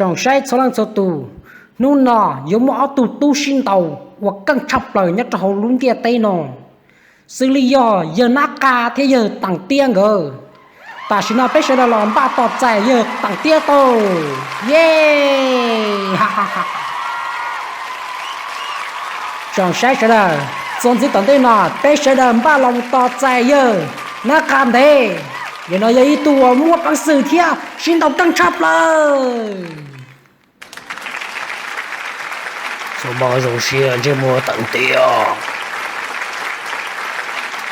Tsoom saib txhua leej txhua tus, hnub no yuav muaj ob tug tub sib ntaus uas keej tshaj plaws nyob rau hauv lub ntiaj teb no, xws li yog yawg Nab Qa thiab yawg Teem Tiab nkawd. Tam sim no peb sawv daws los npaj tos txais yawg Teem Tiab tau. Ye! Tsoom saib sawv daws, txuas ntxiv tom ntej no peb sawv daws npaj los mus tos txais yawg Nab Qa ntev. Yawg no yog ib tug uas muaj peev xwm thiab sib ntaus keej tshaj plaws. Txhob mob zoo siab, ntsej muag Teem Tiab.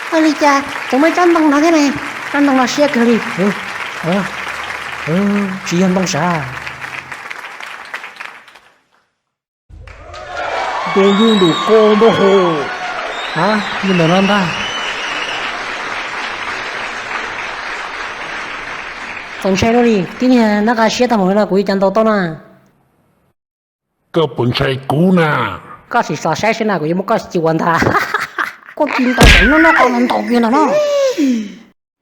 Ua li cas tseem muaj tsob ntoo no thiab ne? Tsob ntoo no siab kawg li. Tsis yog ntoo sav. Ntoo yug ntum ko nrog hos. A, yog ntawm no ntag. Txaus ntshai dua li, tib niag Nab Qa siab tag npaum li no kuv yuav cas ntaus tau na. Koj puas ntshai kuv na? Koj sim xav saib seb na, kuv yuav muab koj ci ua ntag. Koj ci ntaus tam no no, koj los ntaus kiag ntag no.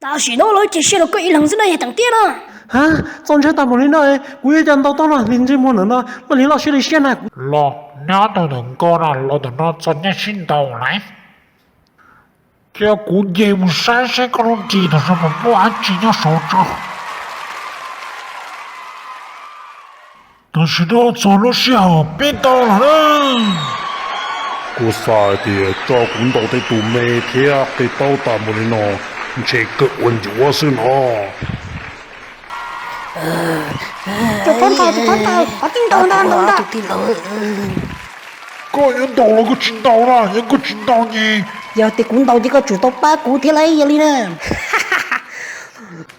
Tam sim no lawv cia siab rau koj ib leeg xwb na, yog Teem Tiab no. Ha, txaus ntshai tag npaum li no, kuv yuav cas ntaus tau no, ntsej muag ntawm no loj li loj siab li siab na. Los nyob tau ntawm ko na, los ntawm no txog nyob sib ntaus lawm. Cia kuv nce mus saib seb koj lub ris tam sim no puas muaj dab tsi nyob saud tso. Tam sim no txog lub sij hawm pib ntaus lawm na. Kuv xav hais tias tso kuv ntaus tej tus me thiab qi taub tas npaum li no, ntshe kawg ua ncuav xwb no. Tus tub ntawd, tus tub ntawd, koj tsis ntaus ntag, ntaus ntag. Koj yuav ntaus los koj tsis ntaus na, yog koj tsis ntaus ces. Yog tias kuv ntaus ces koj tsum tau pab kuv thiab lauj, yog li na.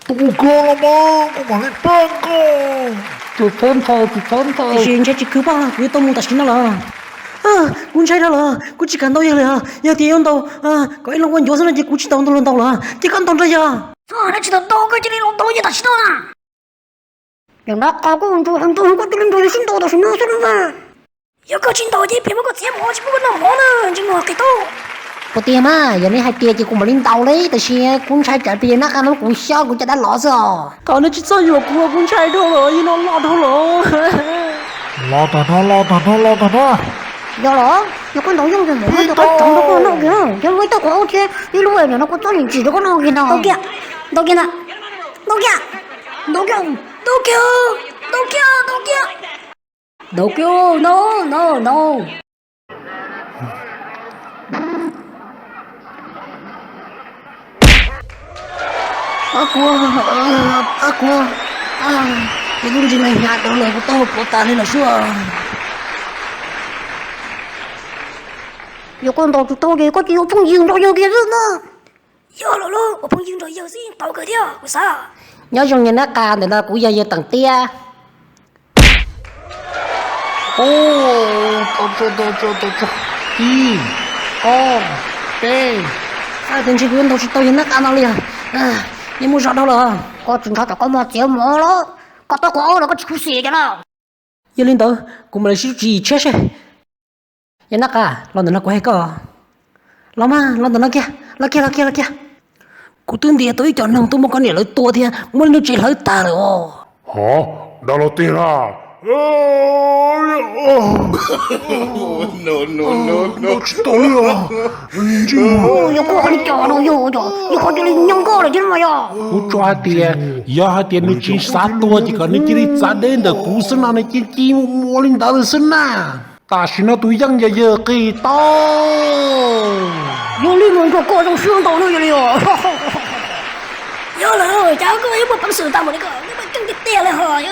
Tus koj los mas kuv mam li pab koj. Tus tub ntawd, tus tub ntawd. Tiam sis ntshai tsis khwv pab, kuv yuav tau mus tam sim no lawm. Kuv ntshai dhau lawm, kuv tsis kam ntaus yawg lawm. Yog tias yuav ntaus kom ib leeg ua ncuav xwb no ces kuv tsis ntaus, ntaus los ntaus lawm, ces koj ntaus nrog yawg. Txhob hais dab tsi tau tau, koj cia li los ntaus yawg tam sim no na. Yawg Nab Qa kuj ntsuag heev ntsuag, koj cia li nrog yawg sib ntaus tam sim no xwb na. Yog koj tsis ntaus ces pheej muab koj txiav mov tsis pub koj noj mov na, ntsej muag qis taub. Puas tiag mas, yog neb hais tias ces kuv mam li ntaus li, tab sis kuv ntshai tsam plig yawg Nab Qa no kuv xyob kuv caj dab lov xwb os. Thov neb tsis txhob yuam kuv, kuv ntshai dhau lawm, yawg no loj dhau lawm. Los tag no, los tag no, los tag no. Yog los, yog koj ntaus yooj yim mus, koj tseem rau koj noj kiag, yog luag ib tug qhov ub thiab ib lub no kuv txob ntsim rau koj noj kiag no. Ntaus kiag, ntaus kiag na, ntaus kiag, ntaus kiag, ntaus kiag, ntaus kiag, ntaus kiag, ntaus kiag, no, no, no. Pab kuv, pab kuv, yog lub ntsej no hnyav dhau lawm, kuv taub hau puas tas li lawm xwb. Yog koj ntaus tsis tau ces koj cia li ua phooj ywg nrog yawg kiag xwb na. Yog los lauj, ua phooj ywg nrog yawg xwb tau kawg thiab kuv xav. Nyob zoo yawg Nab Qa, ntawm no kuv yog yawg Teem Tiab. Ib, ob, peb. Xav tias ntshe kuv yuav ntaus tsis tau yawg Nab Qa no li os. Yeej muaj zog dhau lawm. Koj tsis nrog cov koj muag txiav mov los, koj taub hau los koj tsis khuv xim cov no. Yog li ntawd kuv mam li sib tsis tsheb seb. Yawg Nab Qa, los ntawm no kuv hais koj. Los mas, los ntawm no kiag, los kiag, los kiag, los kiag. Kuv twb ntiav tau ib co neeg tuaj muab koj niam lawv tua thiab muab lub tsev hlawv tag lawm os. Hov, dag los tiag na. Tsis tau li os. Yog koj hais li cas no yog, yog qhov cia li nyob nkauj lawm thiab mas yog. Kuv tsuas hais tias, yog hais tias nws tsis xav tuag ces kom nws cia li txav deb ntawm kuv xwb no nws cia li mus ua li ntawd xwb na. Tam sim no tus yeej yog yawg Qis Taub. Yog li mus nrog koj zoo siab ntau no yog li os. Yog lawm, cas koj yuav muaj peev xwm tag npaum li ko, koj muaj keej tiag tiag li hos.